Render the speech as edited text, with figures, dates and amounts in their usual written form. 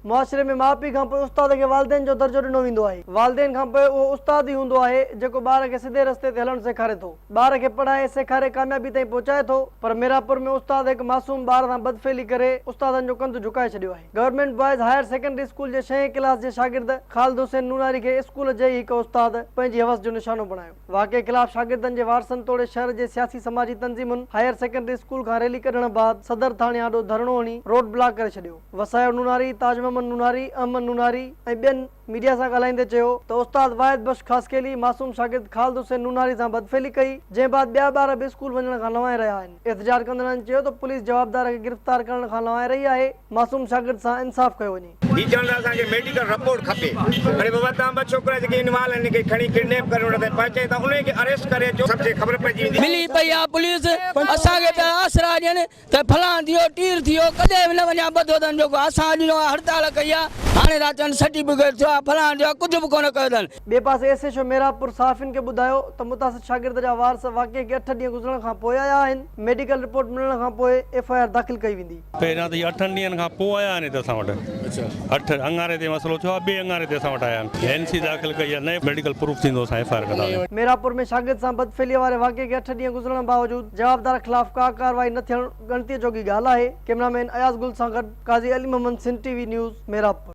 معاشري ۾ ماء پيء کان پوء استاد کي والدين جو درجو ڏنو ويندو آهي. والدين کان پوء اهو استاد ئي هوندو آهي جيڪو ٻار کي سڌي رستي تي هلڻ سيکاري ٿو. ٻار کي پڙهائي، سيکاري ڪاميابي تائين پهچائي ٿو. پر ميراپور ۾ استاد هڪ معصوم ٻار سان بدفعلي ڪري استادن جو ڪنڌ جهڪائي ڇڏيو آهي. Government boys higher secondary school جي ڇهين ڪلاس جي شاگرد خالد حسين نوناري کي اسڪول جي ئي هڪ استاد پنهنجي حوس جو نشانو بڻايو. واقعي خلاف شاگردن جي وارثن توڙي شهر جي سياسي سماجي تنظيمن هائير سيڪنڊري اسڪول کان ريلي ڪڍڻ بعد صدر ٿاڻي آڏو ڌرڻو هڻي روڊ بلاڪ ڪري ڇڏيو. وسايو نوناري، تاج محمد نوناري، احمد نوناري ۽ ٻين ميڊيا سان ڳالهائيندي چيو ته استاد واحد بخش خاصخيلي معصوم شاگرد خالد حسين نوناري سان بدفعلي ڪئي جنهن بعد ٻيا ٻار به اسڪول وڃڻ کان لنوائي رهيا آهن. احتجاج ڪندڙن چيو ته پوليس جوابدار کي گرفتار ڪرڻ کان لنوائي رهي آهي، معصوم شاگرد سان انصاف ڪيو وڃي. هي چون ٿا اسان کي ميڊيڪل رپورٽ کپي. اڙي بابا توهان ٻه ڇوڪرا جيڪي انوالو آهن کي کڻي ڪڊنيپ ڪري ان تائين پهچائين ٿا انهن کي اريسٽ ڪري اچو سڀ کي خبر پئجي ويندي. ملي پئي آ پوليس اسان کي پيا آسرا ڏين ته فلان ٿيو ٽير ٿيو ڪڏهن به نه وڃان ٻڌو اٿن جو اسان اڄ جو هڙتال ڪئي آ هاڻي ٿا چون سرٽيفڪيٽ ٿيو آ فلان ٿيو آ ڪجهه به ڪونه ڪيو اٿن. ٻئي پاسي ايس ايڇ او ميرابپور صحافين کي ٻڌايو ته متاثر شاگرد جا وارث واقعي کي اٺ ڏينهن گذرڻ کان پوء آيا آهن، ميڊيڪل رپورٽ ملڻ کان پوء ايف I R داخل ڪئي ويندي. پهريان ته هي اٺن ڏينهن کان پوء آيا آهن هتي اسان وٽ اٺ اڱاري تي مسئلو ٿيو آهي ٻئي اڱاري تي اسان وٽ آيا آهن اين سي داخل ڪئي آهي نه ميڊيڪل پروف ٿيندو اسان ايف I R ڪنداسين. ميراپور ۾ شاگرد سان بدفعليء واري واقعي کي اٺ ڏينهن گذرڻ باوجود جوابدار خلاف ڪا ڪارروائي نه ٿيڻ ڳڻتيء جوڳي ڳالهه آهي، ڪئميرا مين اياز گل سان گڏ Qazi Ali Muhammad Sindh T V news Mirapur.